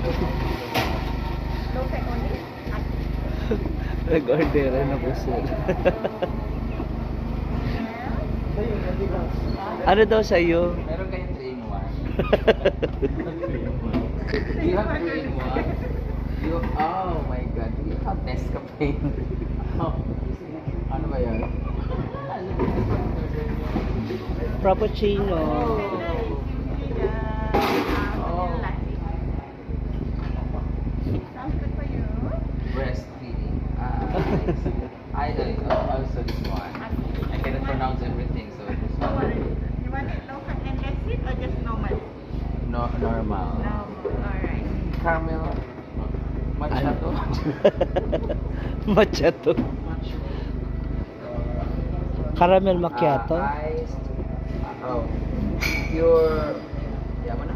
Low fat only? Nag-order na po sila. Ano daw sa'yo? Meron kayong 3 in 1? Do you have 3 in 1? You, oh my God. Do you have Nescafe? Oh, ano ba yan? Frappuccino. Oh. Latte. Sounds good for you. Breastfeeding. Ah, I don't know. Also this one. I cannot pronounce everything, so this No one. Worries. You want it low fat and less sweet or just normal? No, normal. Normal. Alright. Caramel. Macchiato. Macchiato. Caramel macchiato. Iced. Oh. Pure. Yaman na.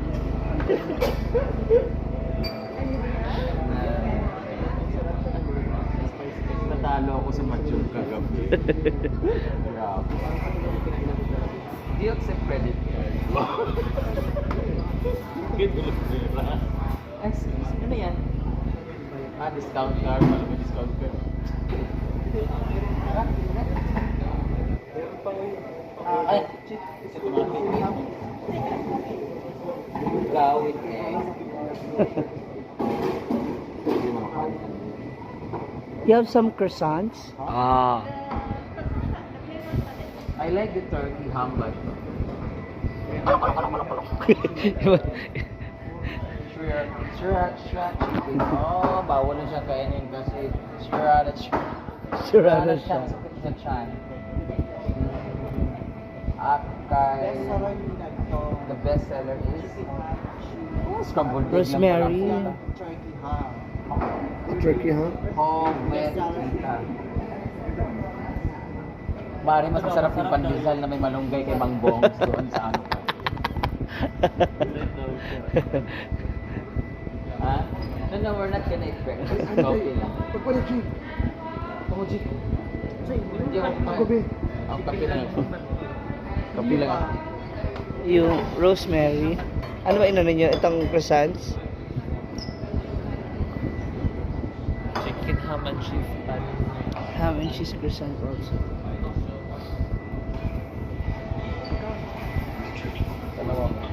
Natalo ako sa mature kagabi. Grabe. Do you accept credit card? Excuse me, ano yan? Ah, discount card. Wala may discount card. Ay, automatic. Gawit eh. Hindi mo makain. You have some croissants? Ah. I like the turkey ham but sure, chicken. Oh, bawal na siya kainin kasi sriracha. Sriracha siya. Sakit sa tiyan. Akay, the best seller is, oh, scrambled egg lang pala. Rosemary. Turkey, huh? Home with tita. Mari, mas masarap yung pandesal na may malunggay kay Mang Bongs doon sa ano. Ha? No, we're not gonna eat breakfast. Coffee lang. Pagpala, G. Ako, G. Hindi ako Ako, be. Ako, kape lang. Kape lang ako. Yung rosemary. Ano ba inano niyo? Itong croissants? Chicken ham and cheese pan. Ham and cheese croissant also. Dalawa mo.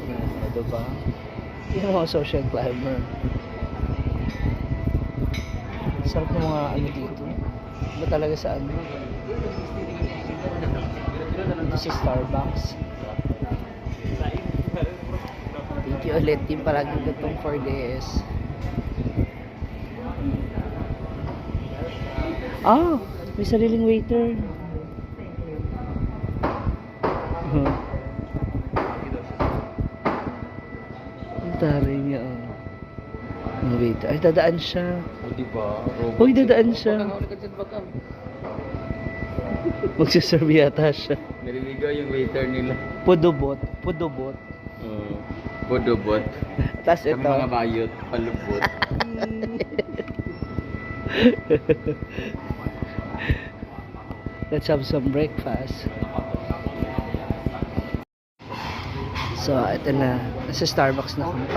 Yan, diba? Yung mga social climber. Sarap ng mga ano dito. Iba talaga sa ano? Dito sa Starbucks. Thank you ulit, team, palaging gutong for this. Ah, may sariling waiter. Huh. Ang taray niya, oh. Ang waiter. Ay, dadaan siya. O, di ba? Robot. Uy, dadaan siya. Baka nga, dyan, baka. Magsiserve yata siya. Naliligaw yung waiter nila. Pudubot. Pudubot. Bodobot. Tapos Kami ito. mga bayot, palubot. Let's have some breakfast. So, ito na. Nasa Starbucks na kami.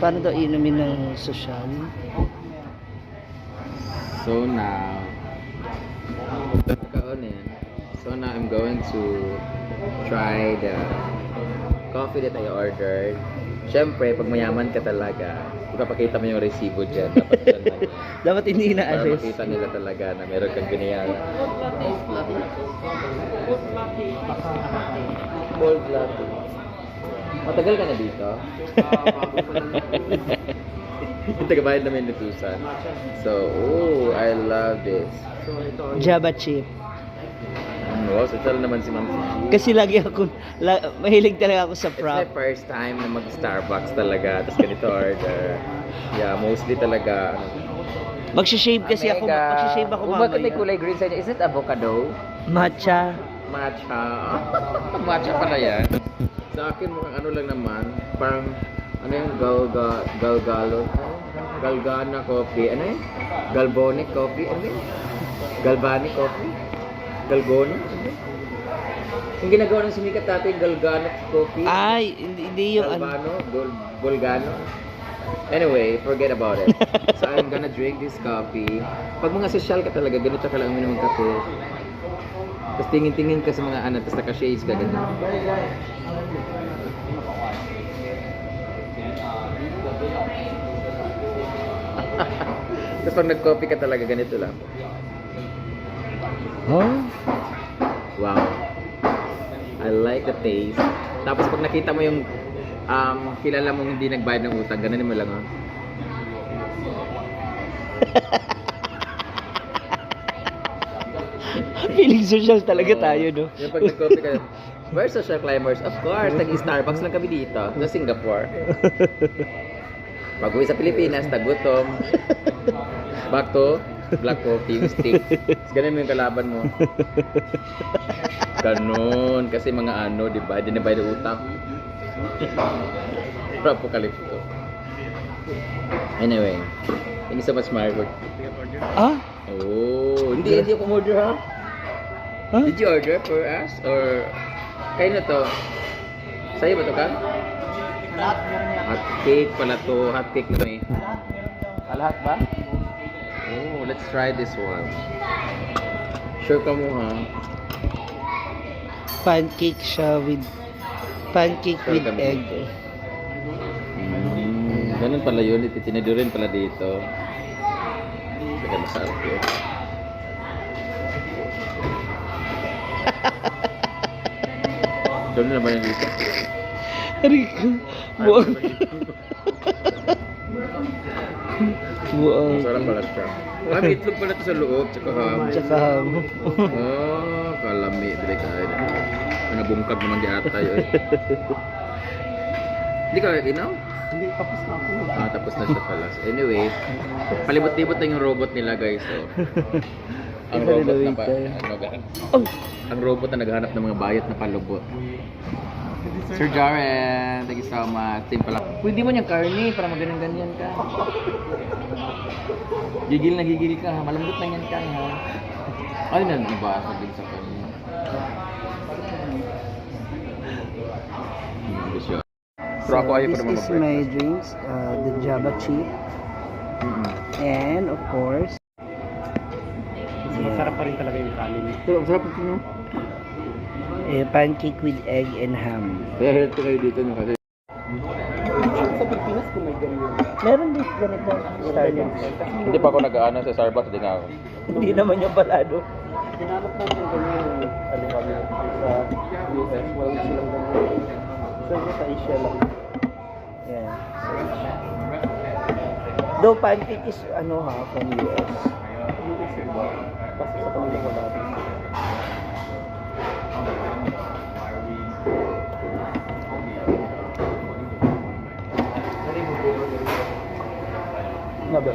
Paano daw inumin ng sosyal? So now, kaon yan. So now I'm going to try the coffee that I ordered. Siyempre, pag mayaman ka talaga, ipapakita mo yung resibo dyan. Dapat dyan lang yan. Dapat hindi Para inaalis. makita nila talaga na meron kang binayaran. Cold latte. Matagal ka na dito? Yung tagabayad namin lutusan. So, oh, I love this. Java chip. Wow, social naman si Ma'am Sushi. Kasi lagi ako, mahilig talaga ako sa It's my prop. First time na mag-Starbucks talaga. Tapos ganito order. Yeah, mostly talaga. Ano, Magsishave kasi ako, Omega. magsishave ako Oh, bakit may mamaya. kulay green sa inyo? Is it avocado? Matcha. Matcha. Matcha pala yan. Sa akin mukhang ano lang naman. Parang ano yung galga, galgalo? Galgana coffee. Ano yun? Galbonic coffee. Ano yun? Galvanic coffee? Galgona? Ano yun? Yung ginagawa ng sumikat dati, Galgano coffee. Ay, hindi, hindi yung ano. Galvano? Golgano? Anyway, forget about it. So I'm gonna drink this coffee. Pag mga social ka talaga, ganito ka lang uminom ng kape. Tapos tingin-tingin ka sa mga ano, tapos naka-shades ka, ganyan. Tapos pag nag-coffee ka talaga, ganito lang. Huh? Wow. I like the taste. Tapos pag nakita mo yung kilala mong hindi nagbayad ng utang, ganun mo lang, oh. Feeling social talaga Oo. tayo, no? Yung pag nag-coffee ka, we're social climbers. Of course, nag-Starbucks lang kami dito sa Singapore. Pag uwi sa Pilipinas, tagutom. Back to black coffee, yung stick. Tapos ganun mo yung kalaban mo. Ganun. Kasi mga ano, di ba? Hindi na bayad ng utang. Pero apocalypto. Anyway, thank you so much, Margot. Ah? Oh, hindi, hindi ako order ha. Huh? Did you order for us? Or kayo na to? Sa'yo ba to ka? Lahat meron yan. Hot cake pala to. Hot cake na may. Lahat meron daw. Ah, lahat ba? Oh, let's try this one. Sure ka mo ha? Pancake siya with pancake Sure with kami. egg. Ganun pala yun. Ititinido rin pala dito. Saka masarap yun. Ganun naman yung dito. Rico. Buang. Buang. Masarap pala siya. Ah, may itlog pala to sa loob. Tsaka ham. Tsaka ham. Oh, kalami. Dili kain. Ano, bungkag naman di ata yun. Hindi ka inaw? Hindi, tapos na ako. Ah, tapos na siya pala. So, anyway, palibot-libot na yung robot nila, guys. So, ang Ito robot na nila pa, waiter. ano, Oh, ang robot na naghahanap ng mga bayot na palubot. Sir Jaren, thank you so much. Team pala. Pwede mo niyang karne para maganon-ganyan ka. Gigil na gigil ka ha. Malambot na yan ka ha. Ay, na nabasa din sa kanya. Siya. Pero ako ayaw ko this naman is mag-breakfast. my drinks, the Java chip, and of course, Mas masarap pa rin talaga yung kanin. Pero ang sarap ito, no? eh, pancake with egg and ham. Kaya healthy kayo dito, no? Kasi Sa Pilipinas kung may ganyan. Meron din ganito Starbucks. hindi pa ako nag-ano sa Starbucks, hindi nga ako. Hindi naman yung balado. Hinanap natin yung ganyan yung ano kami sa US, walang silang ganyan. So, sa Asia lang. Yeah. Though pancake is ano ha, from US. US yun ba? Kasi sa kanila wala rin. Nga ba?